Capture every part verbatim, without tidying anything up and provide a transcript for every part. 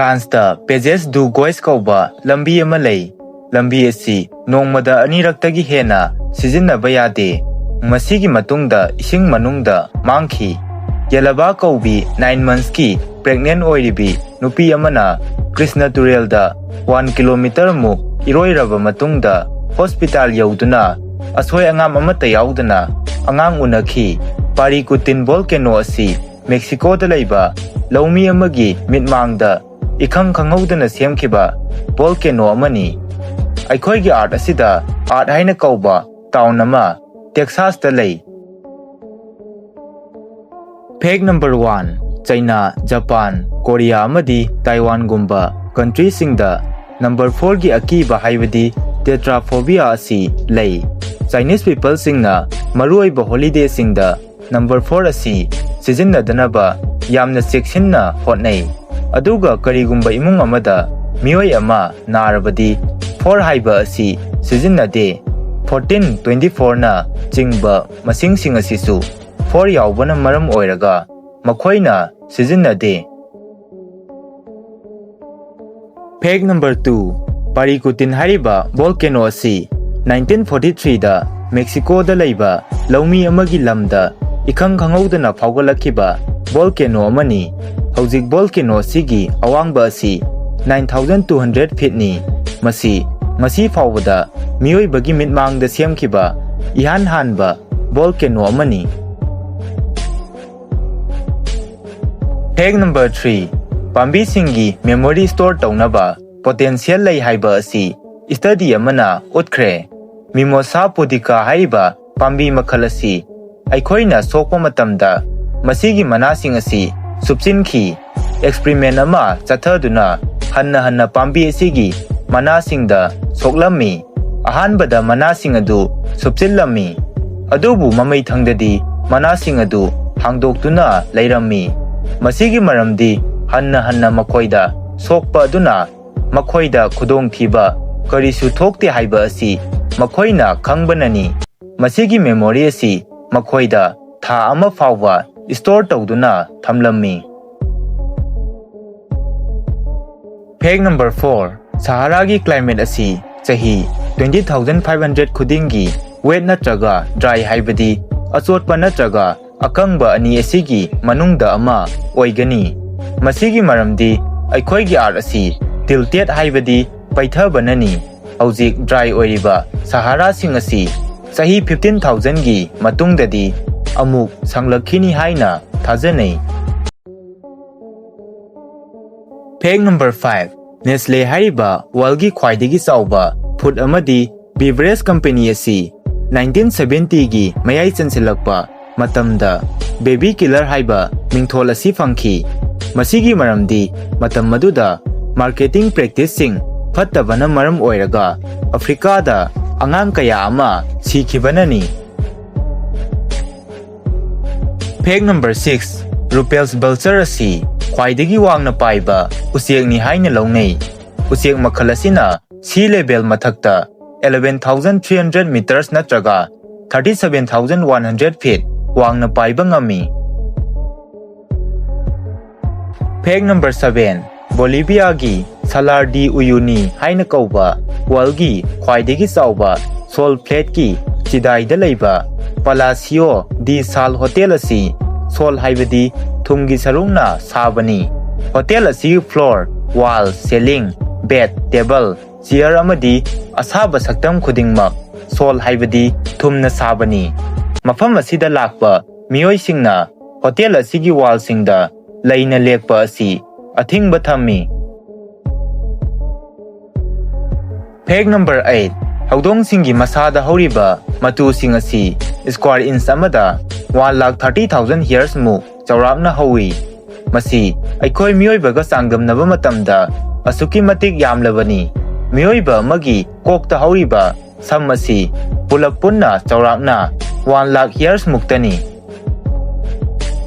ꯐ꯭ꯔꯥꯟꯁꯇ Passage du Gois ꯀꯧꯕ ꯂꯝꯕꯤ ꯑꯃ ꯂꯩ꯫ ꯂꯝꯕꯤ ꯑꯁꯤ ꯅꯣꯡꯃꯗ ꯑꯅꯤꯔꯛꯇꯒꯤ ꯍꯦꯟꯅ ꯁꯤꯖꯤꯟꯅꯕ ꯌꯥꯗꯦ꯫ ꯃꯁꯤꯒꯤ ꯃꯇꯨꯡꯗ ꯏꯁꯤꯡ ꯃꯅꯨꯡꯗ ꯃꯥꯡꯈꯤ꯫ ꯌꯦꯂꯕꯥ ꯀꯧꯕꯤ nine monthsꯀꯤ pregnant ꯑꯣꯏꯔꯤꯕꯤ ꯅꯨꯄꯤ ꯑꯃꯅ ꯀ꯭ꯔꯤꯁꯅ ꯇꯨꯔꯦꯜꯗ one kilometre ꯃꯨꯛ ꯏꯔꯣꯏꯔꯕ ꯃꯇꯨꯡꯗ ꯍꯣꯁꯄꯤꯇꯥꯜ ꯌꯧꯗꯨꯅ ꯑꯁꯣꯏ ꯑꯉꯥꯝ ꯑꯃꯠꯇ ꯌꯥꯎꯗꯅ ꯑꯉꯥꯡ ꯎꯅꯈꯤ꯫ ꯄꯥꯔꯤꯀꯨꯇꯤꯟ volcano ꯑꯁꯤ ꯃꯦꯛꯁꯤꯀꯣꯗ ꯂꯩꯕ ꯂꯧꯃꯤ ꯑꯃꯒꯤ ꯃꯤꯠꯃꯥꯡꯗ ꯏꯈꯪ ꯈꯪꯍꯧꯗꯅ ꯁꯦꯝꯈꯤꯕ volcano ꯑꯃꯅꯤ꯫ ꯑꯩꯈꯣꯏꯒꯤ art ꯑꯁꯤꯗ art ꯍꯥꯏꯅ ꯀꯧꯕ town ꯑꯃ ꯇꯦꯛꯁꯥꯁꯇ ꯂꯩ꯫ Fact number one, ꯆꯩꯅꯥ, ꯖꯄꯥꯟ, ꯀꯣꯔꯤꯌꯥ ꯑꯃꯗꯤ ꯇꯥꯏꯋꯥꯟꯒꯨꯝꯕ countryꯁꯤꯡꯗ number fourꯒꯤ ꯑꯀꯤꯕ ꯍꯥꯏꯕꯗꯤ tetraphobia ꯑꯁꯤ ꯂꯩ꯫ Chinese peopleꯁꯤꯡꯅ ꯃꯔꯨꯑꯣꯏꯕ holidayꯁꯤꯡꯗ number four ꯑꯁꯤ ꯁꯤꯖꯤꯟꯅꯗꯅꯕ ꯌꯥꯝꯅ ꯆꯦꯛꯁꯤꯟꯅ ꯍꯣꯠꯅꯩ꯫ ꯑꯗꯨꯒ ꯀꯔꯤꯒꯨꯝꯕ ꯏꯃꯨꯡ ꯑꯃꯗ ꯃꯤꯑꯣꯏ ꯑꯃ ꯅꯥꯔꯕꯗꯤ four ꯍꯥꯏꯕ ꯑꯁꯤ ꯁꯤꯖꯤꯟꯅꯗꯦ꯫ Fourteen, twenty-fourꯅ ꯆꯤꯡꯕ ꯃꯁꯤꯡꯁꯤꯡ ꯑꯁꯤꯁꯨ four ꯌꯥꯎꯕꯅ ꯃꯔꯝ ꯑꯣꯏꯔꯒ ꯃꯈꯣꯏꯅ ꯁꯤꯖꯤꯟꯅꯗꯦ꯫ Fact number two, ꯄꯥꯔꯤꯀꯨꯇꯤꯟ ꯍꯥꯏꯔꯤꯕ volcano ꯑꯁꯤ nineteen forty-threeꯗ ꯃꯦꯛꯁꯤꯀꯣꯗ ꯂꯩꯕ ꯂꯧꯃꯤ ꯑꯃꯒꯤ ꯂꯝꯗ ꯏꯈꯪ ꯈꯪꯍꯧꯗꯅ ꯐꯥꯎꯒꯠꯂꯛꯈꯤꯕ volcano ꯑꯃꯅꯤ꯫ ꯍꯧꯖꯤꯛ volcano ꯑꯁꯤꯒꯤ ꯑꯋꯥꯡꯕ ꯑꯁꯤ nine thousand two hundred feetꯅꯤ꯫ ꯃꯁꯤ ꯉꯁꯤ ꯐꯥꯎꯕꯗ ꯃꯤꯑꯣꯏꯕꯒꯤ ꯃꯤꯠꯃꯥꯡꯗ ꯁꯦꯝꯈꯤꯕ ꯏꯍꯥꯟ ꯍꯥꯟꯕ volcano ꯑꯃꯅꯤ꯫ Fact number three, ꯄꯥꯝꯕꯤꯁꯤꯡꯒꯤ memory store ꯇꯧꯅꯕ potential ꯂꯩ ꯍꯥꯏꯕ ꯑꯁꯤ study ꯑꯃꯅ ꯎꯠꯈ꯭ꯔꯦ꯫ Mimosa pudica ꯍꯥꯏꯔꯤꯕ ꯄꯥꯝꯕꯤ ꯃꯈꯜ ꯑꯁꯤ ꯑꯩꯈꯣꯏꯅ ꯁꯣꯛꯄ ꯃꯇꯝꯗ ꯃꯁꯤꯒꯤ ꯃꯅꯥꯁꯤꯡ ꯑꯁꯤ ꯁꯨꯞꯆꯤꯟꯈꯤ꯫ Experiment ꯑꯃ ꯆꯠꯊꯗꯨꯅ ꯍꯟꯅ ꯍꯟꯅ ꯄꯥꯝꯕꯤ ꯑꯁꯤꯒꯤ ꯃꯅꯥꯁꯤꯡꯗ ꯁꯣꯛꯂꯝꯃꯤ꯫ ꯑꯍꯥꯟꯕꯗ ꯃꯅꯥꯁꯤꯡ ꯑꯗꯨ ꯁꯨꯞꯆꯤꯜꯂꯝꯃꯤ, ꯑꯗꯨꯕꯨ ꯃꯃꯩꯊꯪꯗꯗꯤ ꯃꯅꯥꯁꯤꯡ ꯑꯗꯨ ꯍꯥꯡꯗꯣꯛꯇꯨꯅ ꯂꯩꯔꯝꯃꯤ꯫ ꯃꯁꯤꯒꯤ ꯃꯔꯝꯗꯤ ꯍꯟꯅ ꯍꯟꯅ ꯃꯈꯣꯏꯗ ꯁꯣꯛꯄ ꯑꯗꯨꯅ ꯃꯈꯣꯏꯗ ꯈꯨꯗꯣꯡꯊꯤꯕ ꯀꯔꯤꯁꯨ ꯊꯣꯛꯇꯦ ꯍꯥꯏꯕ ꯑꯁꯤ ꯃꯈꯣꯏꯅ ꯈꯪꯕꯅꯅꯤ꯫ ꯃꯁꯤꯒꯤ memory ꯑꯁꯤ ꯃꯈꯣꯏꯗ ꯊꯥ ꯑꯃ ꯐꯥꯎꯕ store ꯇꯧꯗꯨꯅ ꯊꯝꯂꯝꯃꯤ꯫ Fact number four, ꯁꯍꯥꯔꯥꯒꯤ climate ꯑꯁꯤ ꯆꯍꯤ twenty thousand five hundred ꯈꯨꯗꯤꯡꯒꯤ wet ꯅꯠꯇ꯭ꯔꯒ dry, ꯍꯥꯏꯕꯗꯤ ꯑꯆꯣꯠꯄ ꯅꯠꯇ꯭ꯔꯒ ꯑꯀꯪꯕ ꯑꯅꯤ ꯑꯁꯤꯒꯤ ꯃꯅꯨꯡꯗ ꯑꯃ ꯑꯣꯏꯒꯅꯤ꯫ ꯃꯁꯤꯒꯤ ꯃꯔꯝꯗꯤ ꯑꯩꯈꯣꯏꯒꯤ earth ꯑꯁꯤ tilted, ꯍꯥꯏꯕꯗꯤ ꯄꯩꯊꯕꯅꯅꯤ꯫ ꯍꯧꯖꯤꯛ dry ꯑꯣꯏꯔꯤꯕ ꯁꯍꯥꯔꯥꯁꯤꯡ ꯑꯁꯤ ꯆꯍꯤ fifteen thousand ꯒꯤ ꯃꯇꯨꯡꯗꯗꯤ ꯑꯃꯨꯛ ꯁꯪꯂꯛꯈꯤꯅꯤ ꯍꯥꯏꯅ ꯊꯥꯖꯅꯩ꯫ Fact number five, Nestle ꯍꯥꯏꯔꯤꯕ world ꯒꯤ ꯈ꯭ꯋꯥꯏꯗꯒꯤ ꯆꯥꯎꯕ food ꯑꯃꯗꯤ beverage company ꯑꯁꯤ nineteen seventy ꯒꯤ ꯃꯌꯥꯏ ꯆꯟꯁꯤꯜꯂꯛꯄ ꯃꯇꯝꯗ baby killer ꯍꯥꯏꯕ ꯃꯤꯡꯊꯣꯜ ꯑꯁꯤ ꯐꯪꯈꯤ꯫ ꯃꯁꯤꯒꯤ ꯃꯔꯝꯗꯤ ꯃꯇꯝ ꯑꯗꯨꯗ marketing practice ꯁꯤꯡ ꯐꯠꯇꯕꯅ ꯃꯔꯝ ꯑꯣꯏꯔꯒ ꯑꯐ꯭ꯔꯤꯀꯥꯗ ꯑꯉꯥꯡ ꯀꯌꯥ ꯑꯃ ꯁꯤꯈꯤꯕꯅꯅꯤ꯫ Fact number six, Ruppell's vulture ꯑꯁꯤ ꯈ꯭ꯋꯥꯏꯗꯒꯤ ꯋꯥꯡꯅ ꯄꯥꯏꯕ ꯎꯆꯦꯛꯅꯤ ꯍꯥꯏꯅ ꯂꯧꯅꯩ꯫ ꯎꯆꯦꯛ ꯃꯈꯜ ꯑꯁꯤꯅ sea level ꯃꯊꯛꯇ eleven thousand three hundred meters ꯅꯠꯇ꯭ꯔꯒ thirty seven thousand one hundred feet ꯋꯥꯡꯅ ꯄꯥꯏꯕ ꯉꯝꯃꯤ꯫ Fact number seven, Bolivia ꯒꯤ Salar de Uyuni ꯍꯥꯏꯅ ꯀꯧꯕ world ꯒꯤ ꯈ꯭ꯋꯥꯏꯗꯒꯤ ꯆꯥꯎꯕ salt flat ꯀꯤ ꯆꯤꯗꯥꯏꯗ ꯂꯩꯕ Palacio de Sal hotel ꯑꯁꯤ salt, ꯍꯥꯏꯕꯗꯤ ꯊꯨꯝꯒꯤ ꯁꯔꯨꯛꯅ ꯁꯥꯕꯅꯤ꯫ Hotel ꯑꯁꯤꯒꯤ floor, wall, ceiling, bed, table, chair ꯑꯃꯗꯤ ꯑꯁꯥꯕ ꯁꯛꯇꯝ ꯈꯨꯗꯤꯡꯃꯛ salt, ꯍꯥꯏꯕꯗꯤ ꯊꯨꯝꯅ ꯁꯥꯕꯅꯤ꯫ ꯃꯐꯝ ꯑꯁꯤꯗ ꯂꯥꯛꯄ ꯃꯤꯑꯣꯏꯁꯤꯡꯅ hotel ꯑꯁꯤꯒꯤ wall ꯁꯤꯡꯗ ꯂꯩꯅ ꯂꯦꯛꯄ ꯑꯁꯤ ꯑꯊꯤꯡꯕ ꯊꯝꯃꯤ꯫ Fact number eight, ꯍꯧꯗꯣꯡꯁꯤꯡꯒꯤ ꯃꯁꯥꯗ ꯍꯧꯔꯤꯕ ꯃꯇꯨꯁꯤꯡ ꯑꯁꯤ square inch ꯑꯃꯗ one lakh thirty thousand hairs ꯃꯨꯛ ꯆꯥꯎꯔꯥꯛꯅ ꯍꯧꯏ꯫ ꯃꯁꯤ ꯑꯩꯈꯣꯏ ꯃꯤꯑꯣꯏꯕꯒ ꯆꯥꯡꯗꯝꯅꯕ ꯃꯇꯝꯗ ꯑꯁꯨꯛꯀꯤ ꯃꯇꯤꯛ ꯌꯥꯝꯂꯕꯅꯤ꯫ ꯃꯤꯑꯣꯏꯕ ꯑꯃꯒꯤ ꯀꯣꯛꯇ ꯍꯧꯔꯤꯕ ꯁꯝ ꯑꯁꯤ ꯄꯨꯂꯞ ꯄꯨꯟꯅ ꯆꯥꯎꯔꯥꯛꯅ one lakh hairs ꯃꯨꯛꯇꯅꯤ꯫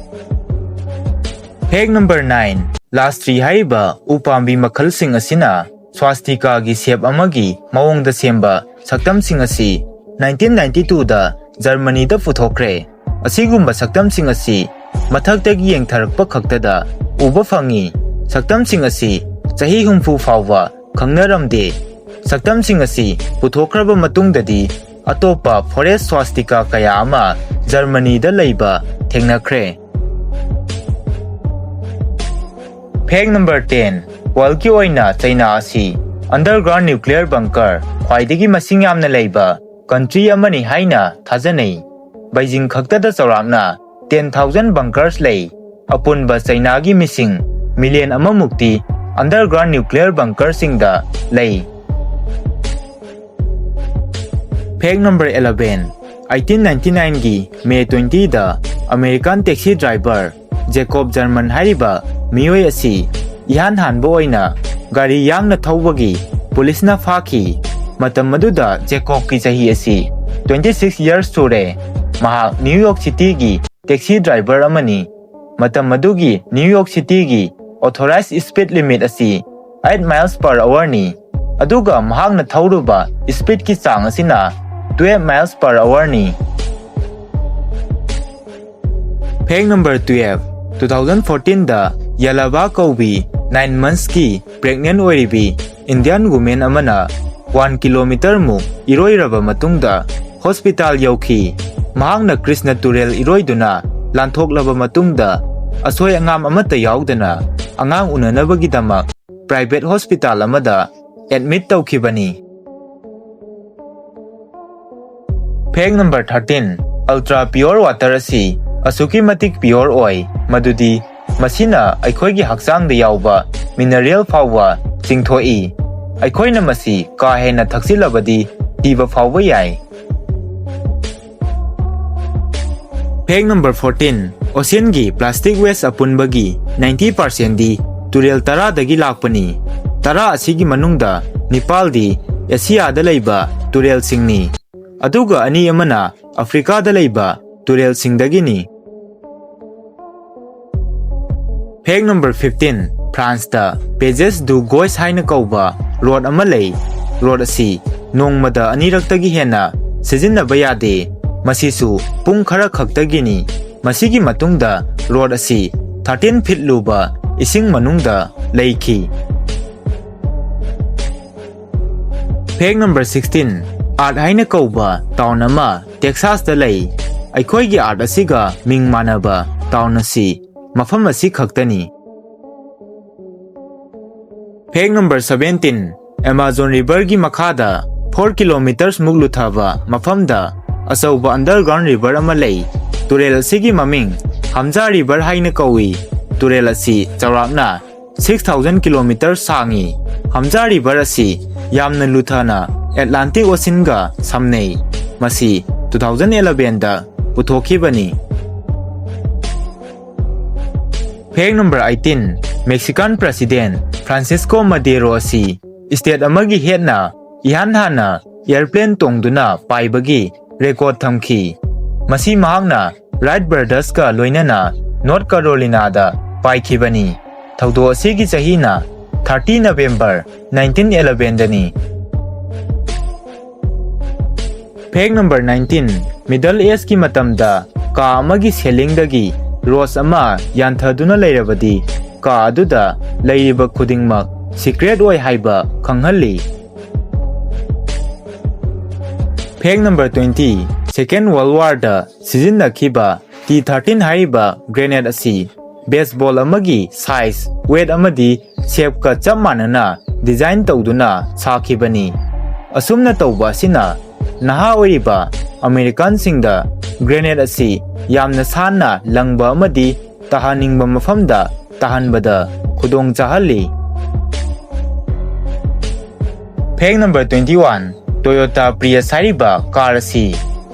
Fact number nine, Last tree ꯍꯥꯏꯔꯤꯕ ꯎꯄꯥꯝꯕꯤ ꯃꯈꯜꯁꯤꯡ ꯑꯁꯤꯅ swastika ꯒꯤ shape ꯑꯃꯒꯤ ꯃꯑꯣꯡꯗ ꯁꯦꯝꯕ ꯁꯛꯇꯝꯁꯤꯡ ꯑꯁꯤ nineteen ninety two ꯗ ꯖꯔꯃꯅꯤꯗ ꯄꯨꯊꯣꯛꯈ꯭ꯔꯦ꯫ ꯑꯁꯤꯒꯨꯝꯕ ꯁꯛꯇꯝꯁꯤꯡ ꯑꯁꯤ ꯃꯊꯛꯇꯒꯤ ꯌꯦꯡꯊꯔꯛꯄ ꯈꯛꯇꯗ ꯎꯕ ꯐꯪꯏ꯫ ꯁꯛꯇꯝꯁꯤꯡ ꯑꯁꯤ ꯆꯍꯤ ꯍꯨꯝꯐꯨ ꯐꯥꯎꯕ ꯈꯪꯅꯔꯝꯗꯦ꯫ ꯁꯛꯇꯝꯁꯤꯡ ꯑꯁꯤ ꯄꯨꯊꯣꯛꯈ꯭ꯔꯕ ꯃꯇꯨꯡꯗꯗꯤ ꯑꯇꯣꯞꯄ forest swastika ꯀꯌꯥ ꯑꯃ ꯖꯔꯃꯅꯤꯗ ꯂꯩꯕ ꯊꯦꯡꯅꯈ꯭ꯔꯦ꯫ Fact number ten, worldꯀꯤ ꯑꯣꯏꯅ ꯆꯩꯅꯥ ꯑꯁꯤ underground nuclear bunker ꯈ꯭ꯋꯥꯏꯗꯒꯤ ꯃꯁꯤꯡ ꯌꯥꯝꯅ ꯂꯩꯕ country ꯑꯃꯅꯤ ꯍꯥꯏꯅ ꯊꯥꯖꯅꯩ꯫ ꯕꯩꯖꯤꯡ ꯈꯛꯇꯗ ꯆꯥꯎꯔꯥꯛꯅ ten thousand bunkers ꯂꯩ꯫ ꯑꯄꯨꯟꯕ ꯆꯩꯅꯥꯒꯤ ꯃꯤꯁꯤꯡ million ꯑꯃꯃꯨꯛꯇꯤ underground nuclear bunkerꯁꯤꯡꯗ ꯂꯩ꯫ Fact number eleven, eighteen ninety nineꯒꯤ May twentyꯗ American taxi driver Jacob German ꯍꯥꯏꯔꯤꯕ ꯃꯤꯑꯣꯏ ꯑꯁꯤ ꯏꯍꯥꯟ ꯍꯥꯟꯕ ꯑꯣꯏꯅ ꯒꯥꯔꯤ ꯌꯥꯡꯅ ꯊꯧꯕꯒꯤ ꯄꯨꯂꯤꯁꯅ ꯐꯥꯈꯤ꯫ ꯃꯇꯝ ꯑꯗꯨꯗ Jacobꯀꯤ ꯆꯍꯤ ꯑꯁꯤ twenty six years ꯁꯨꯔꯦ꯫ ꯃꯍꯥꯛ New York Cityꯒꯤ taxi driver ꯑꯃꯅꯤ꯫ ꯃꯇꯝ ꯑꯗꯨꯒꯤ New York Cityꯒꯤ authorized speed limit ꯑꯁꯤ eight miles per hourꯅꯤ, ꯑꯗꯨꯒ ꯃꯍꯥꯛꯅ ꯊꯧꯔꯨꯕ speedꯀꯤ ꯆꯥꯡ ꯑꯁꯤꯅ twelve miles per hourꯅꯤ꯫ Fact number twelve, two thousand fourteenꯗ Yalava ꯀꯧꯕꯤ nine monthsꯀꯤ pregnant ꯑꯣꯏꯔꯤꯕꯤ Indian woman ꯑꯃꯅ one kilometre ꯃꯨꯛ ꯏꯔꯣꯏꯔꯕ ꯃꯇꯨꯡꯗ hospital ꯌꯧꯈꯤ꯫ ꯃꯍꯥꯛꯅ ꯀ꯭ꯔꯤꯁꯅ ꯇꯨꯔꯦꯜ ꯏꯔꯣꯏꯗꯨꯅ ꯂꯥꯟꯊꯣꯛꯂꯕ ꯃꯇꯨꯡꯗ ꯑꯁꯣꯏ ꯑꯉꯥꯝ ꯑꯃꯠꯇ ꯌꯥꯎꯗꯅ ꯑꯉꯥꯡ ꯎꯅꯅꯕꯒꯤꯗꯃꯛ private hospital ꯑꯃꯗ admit ꯇꯧꯈꯤꯕꯅꯤ꯫ Fact number thirteen, ultra pure water ꯑꯁꯤ ꯑꯁꯨꯛꯀꯤ ꯃꯇꯤꯛ pure ꯑꯣꯏ ꯃꯗꯨꯗꯤ ꯃꯁꯤꯅ ꯑꯩꯈꯣꯏꯒꯤ ꯍꯛꯆꯥꯡꯗ ꯌꯥꯎꯕ mineral ꯐꯥꯎꯕ ꯆꯤꯡꯊꯣꯛꯏ꯫ ꯑꯩꯈꯣꯏꯅ ꯃꯁꯤ ꯀꯥ ꯍꯦꯟꯅ ꯊꯛꯆꯤꯜꯂꯕꯗꯤ ꯁꯤꯕ ꯐꯥꯎꯕ ꯌꯥꯏ꯫ Fact number fourteen, oceanꯒꯤ plastic waste ꯑꯄꯨꯟꯕꯒꯤ ninety percentꯗꯤ ꯇꯨꯔꯦꯜ ꯇꯔꯥꯗꯒꯤ ꯂꯥꯛꯄꯅꯤ꯫ ꯇꯔꯥ ꯑꯁꯤꯒꯤ ꯃꯅꯨꯡꯗ ꯅꯤꯄꯥꯜꯗꯤ ꯑꯦꯁꯤꯌꯥꯗ ꯂꯩꯕ ꯇꯨꯔꯦꯜꯁꯤꯡꯅꯤ, ꯑꯗꯨꯒ ꯑꯅꯤ ꯑꯃꯅ ꯑꯐ꯭ꯔꯤꯀꯥꯗ ꯂꯩꯕ ꯇꯨꯔꯦꯜꯁꯤꯡꯗꯒꯤꯅꯤ꯫ Fact number fifteen, Franceꯇ Pays du Gouges ꯍꯥꯏꯅ ꯀꯧꯕ road ꯑꯃ ꯂꯩ꯫ Road ꯑꯁꯤ ꯅꯣꯡꯃꯗ ꯑꯅꯤꯔꯛꯇꯒꯤ ꯍꯦꯟꯅ ꯁꯤꯖꯤꯟꯅꯕ ꯌꯥꯗꯦ, ꯃꯁꯤꯁꯨ ꯄꯨꯡ ꯈꯔ ꯈꯛꯇꯒꯤꯅꯤ꯫ ꯃꯁꯤꯒꯤ ꯃꯇꯨꯡꯗ road ꯑꯁꯤ thirteen feet ꯂꯨꯕ ꯏꯁꯤꯡ ꯃꯅꯨꯡꯗ ꯂꯩꯈꯤ꯫ Fact number sixteen, Earth ꯍꯥꯏꯅ ꯀꯧꯕ town ꯑꯃ Texas ꯇ ꯂꯩ꯫ ꯑꯩꯈꯣꯏꯒꯤ Earth ꯑꯁꯤꯒ ꯃꯤꯡ ꯃꯥꯟꯅꯕ town ꯑꯁꯤ ꯃꯐꯝ ꯑꯁꯤ ꯈꯛꯇꯅꯤ꯫ Fact number seventeen, Amazon River ꯒꯤ ꯃꯈꯥꯗ four kilometers ꯃꯨꯛ ꯂꯨꯊꯕ ꯃꯐꯝꯗ ꯑꯆꯧꯕ underground river ꯑꯃ ꯂꯩ꯫ ꯇꯨꯔꯦꯜ ꯑꯁꯤꯒꯤ ꯃꯃꯤꯡ Hamza River ꯍꯥꯏꯅ ꯀꯧꯏ꯫ ꯇꯨꯔꯦꯜ ꯑꯁꯤ ꯆꯥꯎꯔꯥꯛꯅ six thousand kilometers ꯁꯥꯡꯏ꯫ Hamza River ꯑꯁꯤ ꯌꯥꯝꯅ ꯂꯨꯊꯅ Atlantic Ocean ꯒ ꯁꯝꯅꯩ꯫ ꯃꯁꯤ two thousand eleven ꯗ ꯄꯨꯊꯣꯛꯈꯤꯕꯅꯤ꯫ Fact number eighteen, Mexican President Francisco Madero ꯑꯁꯤ state ꯑꯃꯒꯤ head ꯅ ꯏꯍꯥꯟ ꯍꯥꯟꯅ airplane ꯇꯣꯡꯗꯨꯅ ꯄꯥꯏꯕꯒꯤ record ꯊꯝꯈꯤ꯫ ꯃꯁꯤ ꯃꯍꯥꯛꯅ Wright Brothers ꯀ ꯂꯣꯏꯅꯅ North Carolina ꯗ ꯄꯥꯏꯈꯤꯕꯅꯤ꯫ ꯊꯧꯗꯣꯛ ꯑꯁꯤꯒꯤ ꯆꯍꯤꯅ thirty November nineteen eleven ꯗꯅꯤ꯫ Fact number nineteen, Middle Age ꯀꯤ ꯃꯇꯝꯗ ꯀꯥ ꯑꯃꯒꯤ ceiling ꯗꯒꯤ rose ꯑꯃ ꯌꯥꯟꯊꯗꯨꯅ ꯂꯩꯔꯕꯗꯤ ꯀꯥ ꯑꯗꯨꯗ ꯂꯩꯔꯤꯕ ꯈꯨꯗꯤꯡꯃꯛ secret ꯑꯣꯏ ꯍꯥꯏꯕ ꯈꯪꯍꯜꯂꯤ꯫ Fact number twenty, Second World War ꯗ ꯁꯤꯖꯤꯟꯅꯈꯤꯕ T thirteen ꯍꯥꯏꯔꯤꯕ grenade ꯑꯁꯤ baseball ꯑꯃꯒꯤ size, weight ꯑꯃꯗꯤ shape ꯀ ꯆꯞ ꯃꯥꯟꯅꯅ design ꯇꯧꯗꯨꯅ ꯁꯥꯈꯤꯕꯅꯤ꯫ ꯑꯁꯨꯝꯅ ꯇꯧꯕ ꯑꯁꯤꯅ ꯅꯍꯥ ꯑꯣꯏꯔꯤꯕ American ꯁꯤꯡꯗ grenade ꯑꯁꯤ ꯌꯥꯝꯅ ꯁꯥꯟꯅ ꯂꯪꯕ ꯑꯃꯗꯤ ꯇꯥꯍꯟꯅꯤꯡꯕ ꯃꯐꯝꯗ ꯇꯥꯍꯟꯕꯗ ꯈꯨꯗꯣꯡ ꯆꯥꯍꯜꯂꯤ꯫ Fact number twenty one, Toyota Prius ꯍꯥꯏꯔꯤꯕ car ꯑꯁꯤ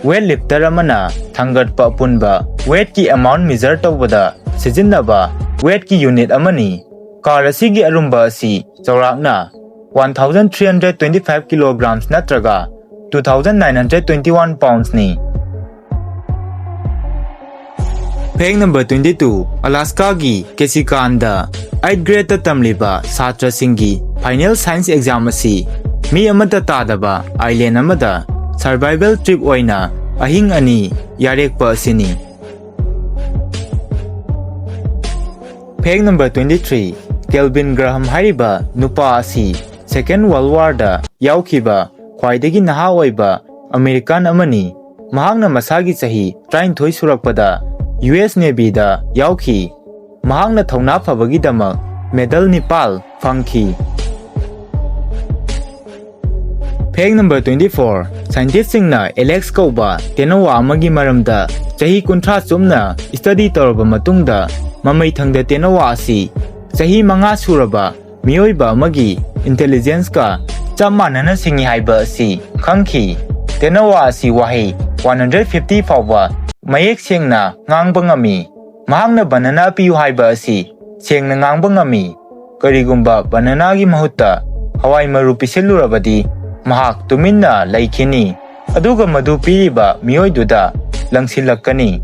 weight lifter ꯑꯃꯅ ꯊꯥꯡꯒꯠꯄ ꯑꯄꯨꯟꯕ weight ꯀꯤ amount measure ꯇꯧꯕꯗ ꯁꯤꯖꯤꯟꯅꯕ weight ꯀꯤ unit ꯑꯃꯅꯤ꯫ Car ꯑꯁꯤꯒꯤ ꯑꯔꯨꯝꯕ ꯑꯁꯤ ꯆꯥꯎꯔꯥꯛꯅ one thousand three hundred twenty-five kilograms ꯅꯠꯇ꯭ꯔꯒ two thousand nine hundred twenty-one pounds ꯅꯤ꯫ Fact number twenty two, Alaska ꯒꯤ Ketchikan ꯗ eighth grade ꯇ ꯇꯝꯂꯤꯕ ꯁꯥꯇ꯭ꯔꯁꯤꯡꯒꯤ final science exam ꯑꯁꯤ ꯃꯤ ꯑꯃꯠꯇ ꯇꯥꯗꯕ island ꯑꯃꯗ survival trip ꯑꯣꯏꯅ ꯑꯍꯤꯡ ꯑꯅꯤ ꯌꯥꯔꯦꯛꯄ ꯑꯁꯤꯅꯤ꯫ Fact number twenty three, Kelvin Graham ꯍꯥꯏꯔꯤꯕ ꯅꯨꯄꯥ ꯑꯁꯤ Second World War ꯗ ꯌꯥꯎꯈꯤꯕ ꯈ꯭ꯋꯥꯏꯗꯒꯤ ꯅꯍꯥ ꯑꯣꯏꯕ American ꯑꯃꯅꯤ꯫ ꯃꯍꯥꯛꯅ ꯃꯁꯥꯒꯤ ꯆꯍꯤ ꯇꯔꯥꯅꯤꯊꯣꯏ ꯁꯨꯔꯛꯄꯗ U S Navy ꯗ ꯌꯥꯎꯈꯤ꯫ ꯃꯍꯥꯛꯅ ꯊꯧꯅꯥ ꯐꯕꯒꯤꯗꯃꯛ medal ꯅꯤꯄꯥꯜ ꯐꯪꯈꯤ꯫ Fact number twenty four, scientist ꯁꯤꯡꯅ Alex ꯀꯧꯕ ꯇꯦꯅꯋꯥ ꯑꯃꯒꯤ ꯃꯔꯝꯗ ꯆꯍꯤ ꯀꯨꯟꯊ꯭ꯔꯥ ꯆꯨꯞꯅ study ꯇꯧꯔꯕ ꯃꯇꯨꯡꯗ, ꯃꯃꯩ ꯊꯪꯗ ꯇꯦꯅꯋꯥ ꯑꯁꯤ ꯆꯍꯤ ꯃꯉꯥ ꯁꯨꯔꯕ ꯃꯤꯑꯣꯏꯕ ꯑꯃꯒꯤ intelligence ꯀ ꯆꯞ ꯃꯥꯟꯅꯅ ꯁꯤꯡꯉꯤ ꯍꯥꯏꯕ ꯑꯁꯤ ꯈꯪꯈꯤ꯫ ꯇꯦꯅꯋꯥ ꯑꯁꯤ ꯋꯥꯍꯩ one hundred fifty ꯐꯥꯎꯕ ꯃꯌꯦꯛ ꯁꯦꯡꯅ ꯉꯥꯡꯕ ꯉꯝꯃꯤ꯫ ꯃꯍꯥꯛꯅ banana ꯄꯤꯌꯨ ꯍꯥꯏꯕ ꯑꯁꯤ ꯁꯦꯡꯅ ꯉꯥꯡꯕ ꯉꯝꯃꯤ꯫ ꯀꯔꯤꯒꯨꯝꯕ banana ꯒꯤ ꯃꯍꯨꯠꯇ ꯍꯋꯥꯏ ꯃꯔꯨ ꯄꯤꯁꯤꯜꯂꯨꯔꯕꯗꯤ, ꯃꯍꯥꯛ ꯇꯨꯃꯤꯟꯅ ꯂꯩꯈꯤꯅꯤ, ꯑꯗꯨꯒ ꯃꯗꯨ ꯄꯤꯔꯤꯕ ꯃꯤꯑꯣꯏꯗꯨꯗ ꯂꯪꯁꯤꯜꯂꯛꯀꯅꯤ꯫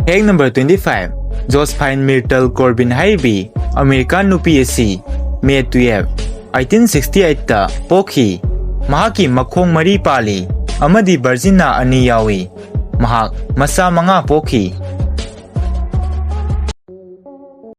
Fact number twenty five, Josephine Myrtle Corbin ꯍꯥꯏꯔꯤꯕꯤ American ꯅꯨꯄꯤ ꯑꯁꯤ May twelve, eighteen sixty eight ꯇ ꯄꯣꯛꯈꯤ꯫ ꯃꯍꯥꯛꯀꯤ ꯃꯈꯣꯡ ꯃꯔꯤ ꯄꯥꯜꯂꯤ ꯑꯃꯗꯤ vagina ꯑꯅꯤ ꯌꯥꯎꯏ꯫ ꯃꯍꯥꯛ ꯃꯆꯥ ꯃꯉꯥ ꯄꯣꯛꯈꯤ꯫